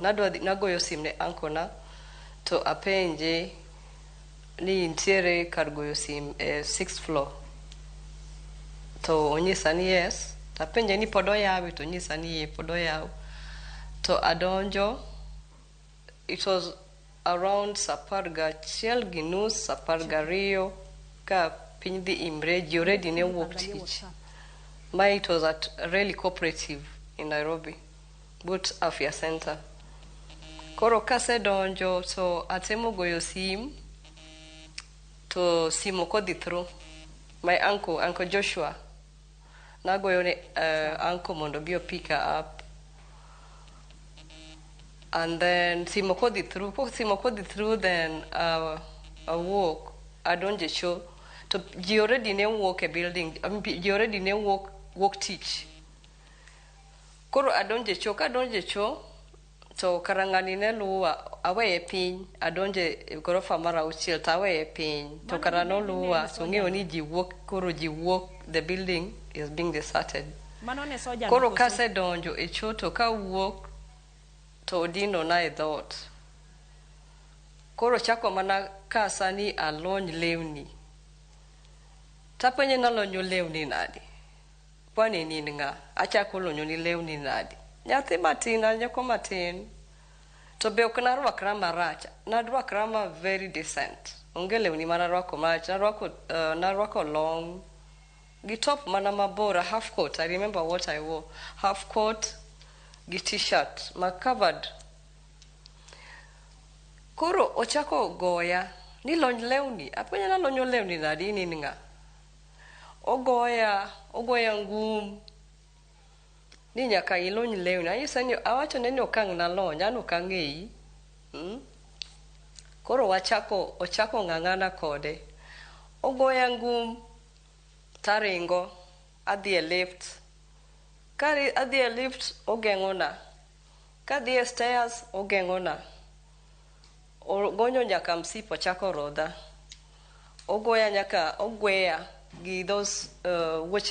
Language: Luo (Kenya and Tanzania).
Nadwa dhi, nagoyo sim ne uncle na to apenje ni nitiere kar goyo sim e sixth floor. To onyisa ni yes. To apenje ni pod oyawe to onyisa ni ee pod oyaw. To adonjo, it was around saa 11:30, saa 12 ka piny dhi imre, ji already ne wuok tich. Ma it was at Reli Cooperative in Nairobi, but Afya Center. Koro kasedonjo to atemo goyo sim to sim ok odhi through. My uncle, Uncle Joshua, nagoyo ne uncle mondo obi o pick her up. And then sim ok odhi through. Kok sim ok odhi through, then awuok adonjo e cho to ji already ne wuok e building, I mean, ji already ne wuok tich. Koro adonjo e cho, kadonjo e cho to kara ng'ani ne luwa, aweye piny, adonjo e gorofa mar auchiel to aweye piny to kara noluwa to ong'eyo ni ji wuok, koro ji wuok, the building is being deserted. Mano ne soja no Koro koso? Kasedonjo e cho to kawuok to odinona e dhoot. Koro chako mana kasa ni alony lewni. Tapenje nalonyo lewni nadi? Kwani in ng'a? Achako lonyo ni lewni nadi? Nyathi matin, an nyako matin. To be ok narwakra marach. Narwakra ma very decent. Onge lewni manarwako marach. Narwako long gi top mana mabor, a half coat. I remember what I wore. Half coat gi T-shirt ma covered. Koro ochako goya ni lony lewni. Apenje nalonyo lewni nadi, in in ng'a? Ogoya, ogoya ngum ni nyaka ilony lewni. Anyise ni awachone ni ok ang' nalony, an ok ang'eyi. Koro wachako, ochako ng'ang'ana kode. Ogoya ngum taringo adhi e lift. Ka adhi e lift ogeng'ona. Kadhi e stairs ogeng'ona. Ogonyo nyaka msip ochako rodha. Ogoya nyaka ogweya gi those wuoche.